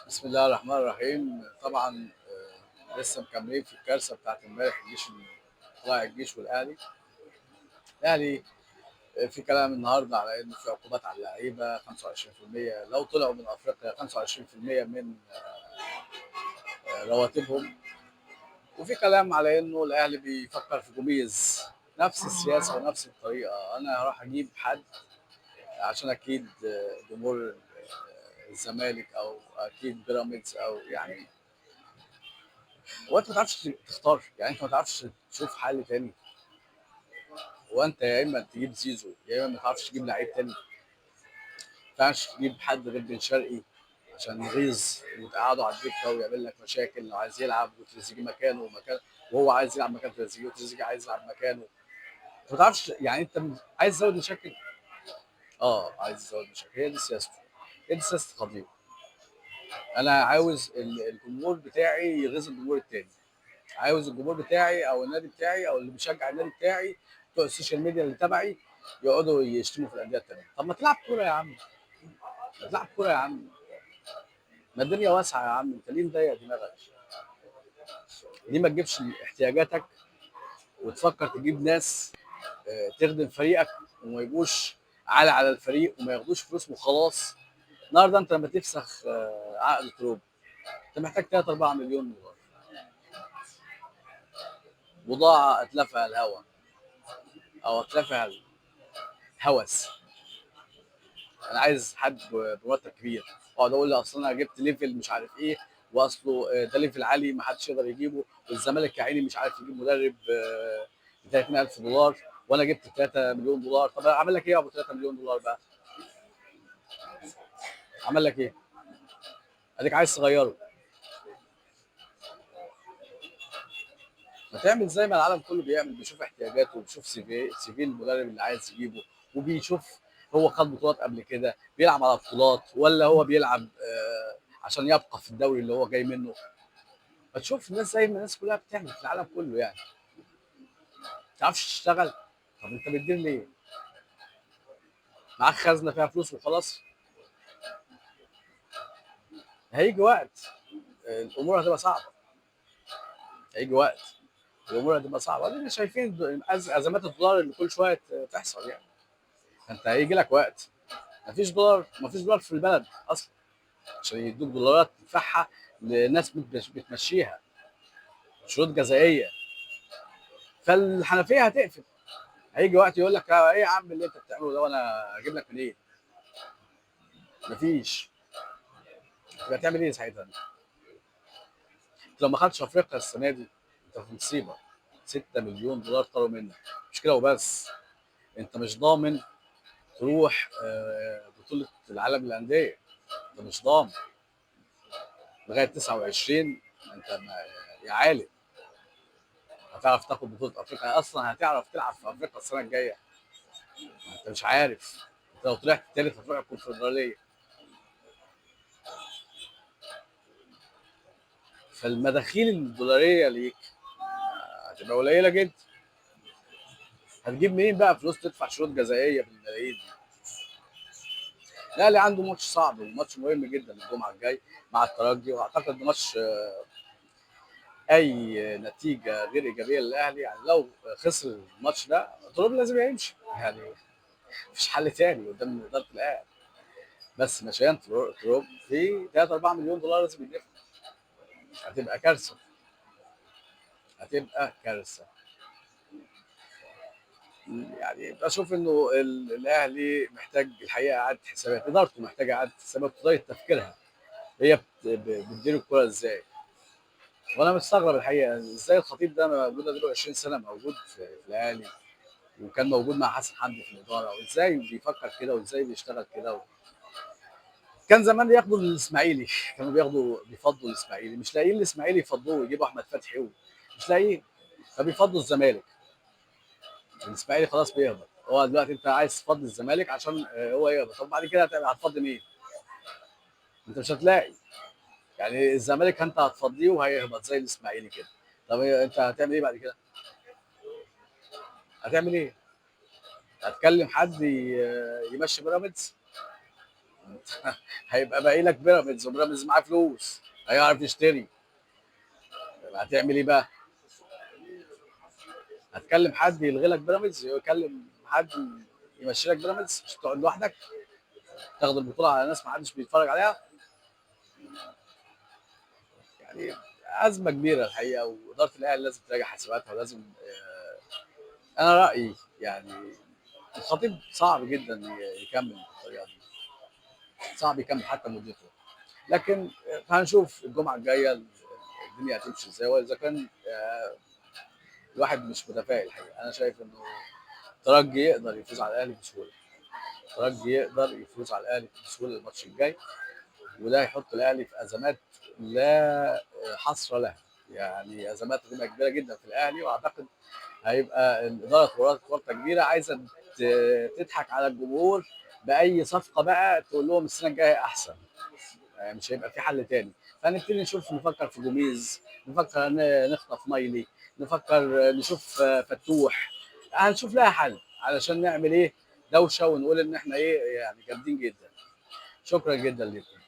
بسم الله الرحمن الرحيم. طبعا لسه مكملين في الكارثة بتاعت امبارح، الجيش طلع الجيش والاهلي. الاهلي في كلام النهارده على انه في عقوبات على اللعيبة 25% لو طلعوا من افريقيا، 25% من رواتبهم. وفي كلام على انه الاهلي بيفكر في جوميز، نفس السياسة ونفس الطريقة. انا هروح اجيب حد عشان اكيد جمهور الزمالك او اكيد بيراميدز او يعني، وانت ما تعرفش تختار، يعني انت ما تعرفش تشوف حل تاني. وانت يا اما تجيب زيزو يا اما ما تعرفش تجيب لعيب تاني، ما تعرفش تجيب حد غير بن شرقي عشان يغيظ وتقعده على الدكة ويعمل لك مشاكل لو عايز يلعب، وتريزيجيه مكانه ومكان، وهو عايز يلعب مكان تريزيجيه وتريزيجيه عايز يلعب مكانه. ما تعرفش يعني، انت عايز تزود مشاكل. عايز تزود مشاكل، هي دي سياسته، هي دي سياسة الخطيب. انا عاوز الجمهور بتاعي يغيظ الجمهور التاني، عاوز الجمهور بتاعي او النادي بتاعي او اللي بيشجع النادي بتاعي بتوع ال social media اللي تبعي يقعدوا يشتموا في الاندية التانية. طب ما تلعب كورة يا عم، ما تلعب كورة يا عم، ما الدنيا واسعة يا عم، انت ليه مضيق دماغك؟ ليه ما تجيبش احتياجاتك وتفكر تجيب ناس تخدم فريقك وما يبقوش على الفريق وما ياخدوش فلوس وخلاص. النهارده انت لما تفسخ عقد تروب انت محتاج 3 4 مليون دولار، بضاعة اتلفها الهوى او اتلفها الهوس. انا عايز حد بمرتب كبير، اقعد اقول له اصل انا جبت level مش عارف ايه، واصله ده level عالي ما حدش يقدر يجيبه، والزمالك يا عيني مش عارف يجيب مدرب ب 30000 دولار وانا جبت 3 مليون دولار. طب عمل لك ايه يا ابو 3 مليون دولار بقى؟ عمل لك ايه؟ اديك عايز تغيره. ما تعمل زي ما العالم كله بيعمل، بيشوف احتياجاته وبيشوف سي في المدرب اللي عايز يجيبه، وبيشوف هو خد بطولات قبل كده، بيلعب على بطولات ولا هو بيلعب عشان يبقى في الدوري اللي هو جاي منه. ما تشوف الناس زي ما الناس كلها بتعمل في العالم كله يعني. ما تعرفش تشتغل، طب انت بتدير ليه؟ معاك خزنه فيها فلوس وخلاص. هيجي وقت الامور هتبقى صعبة، هيجي وقت الامور هتبقى صعبة. ادينا شايفين ازمات الدولار اللي كل شوية تحصل يعني. انت هيجي لك وقت مفيش دولار، مفيش دولار في البلد اصلا عشان يدوك دولارات تدفعها لناس بتمشيها شروط جزائيه، فالحنفيه هتقفل. هيجي وقت يقول لك ايه يا عم اللي انت بتعمله ده، وانا اجيب لك منين؟ مفيش. يبقى تعمل ايه ساعتها؟ انت لو ما خدتش افريقيا السنة دي انت في مصيبة. 6 مليون دولار طاروا منك، مش كده وبس، انت مش ضامن تروح بطوله العالم للاندية، انت مش ضامن لغاية 29. انت يا عالم هتعرف تاخد بطوله افريقيا اصلا؟ هتعرف تلعب في افريقيا السنة الجاية؟ انت مش عارف. انت لو طلعت الثالث هتروح الكونفدراليه. فالمداخيل الدولاريه ليك هتبقى قليله جدا. هتجيب منين بقى فلوس تدفع شروط جزائيه بالملايين دي؟ الاهلي عنده ماتش صعب وماتش مهم جدا الجمعة الجاي مع الترجي، واعتقد ماتش اي نتيجة غير ايجابية للاهلي، يعني لو خسر الماتش ده تروب لازم يمشي، يعني مفيش حل تاني قدام ادارة الاهلي. بس مشيان تروب في 3 4 مليون دولار لازم يدفع، هتبقى كارثة، هتبقى كارثة. يعني بشوف انه الاهلي محتاج الحقيقة اعاده حسابات، ادارته محتاجه اعاده حسابات وطريقه تفكيرها، هي بتدير الكورة ازاي. وانا مستغرب الحقيقة ازاي الخطيب ده موجود اديله 20 سنة موجود في الاهلي، وكان موجود مع حسن حمدي في الادارة، وازاي بيفكر كده وازاي بيشتغل كده. كان زمان بياخدوا الاسماعيلي، كانوا بيفضوا الاسماعيلي، مش لاقيين الاسماعيلي يفضوه ويجيبوا احمد فتحي، مش لاقيين، فبيفضوا الزمالك. الاسماعيلي خلاص بيهبط، هو دلوقتي انت عايز تفضي الزمالك عشان هو يهبط، طب بعد كده هتفضي مين؟ انت مش هتلاقي، يعني الزمالك انت هتفضيه وهيهبط زي الاسماعيلي كده. طب انت هتعمل ايه بعد كده؟ هتعمل ايه؟ هتكلم حد يمشي بيراميدز؟ هيبقى باقي لك بيراميدز، وبيراميدز معاه فلوس هيعرف يشتري. هتعمل ايه بقى؟ هتكلم حد يلغي لك بيراميدز؟ يكلم حد يمشي لك بيراميدز؟ مش تقعد لوحدك تاخد البطولة على ناس ما حدش بيتفرج عليها. يعني ازمة كبيرة الحقيقة، واداره الاهلي لازم تراجع حساباتها، ولازم انا رايي يعني الخطيب صعب جدا يكمل بالطريقة دي، صعب يكمل حتى مدته. لكن هنشوف الجمعة الجاية الدنيا هتمشي ازاي، واذا كان الواحد مش متفائل الحقيقة. انا شايف انه الترجي يقدر يفوز على الاهلي بسهولة، الترجي يقدر يفوز على الاهلي بسهولة الماتش الجاي، وده هيحط الاهلي في ازمات لا حصر لها، يعني ازمات هتبقى كبيرة جدا في الاهلي. واعتقد هيبقى الادارة ورطة كبيرة، عايزه تضحك على الجمهور باي صفقة بقى، تقول لهم السنة الجاية احسن، يعني مش هيبقى في حل تاني. فنبتدي نشوف، نفكر في جوميز، نفكر نخطف مايلي، نفكر نشوف فتوح، هنشوف لها حل علشان نعمل ايه دوشه ونقول ان احنا ايه يعني جامدين جدا. شكرا جدا لكم.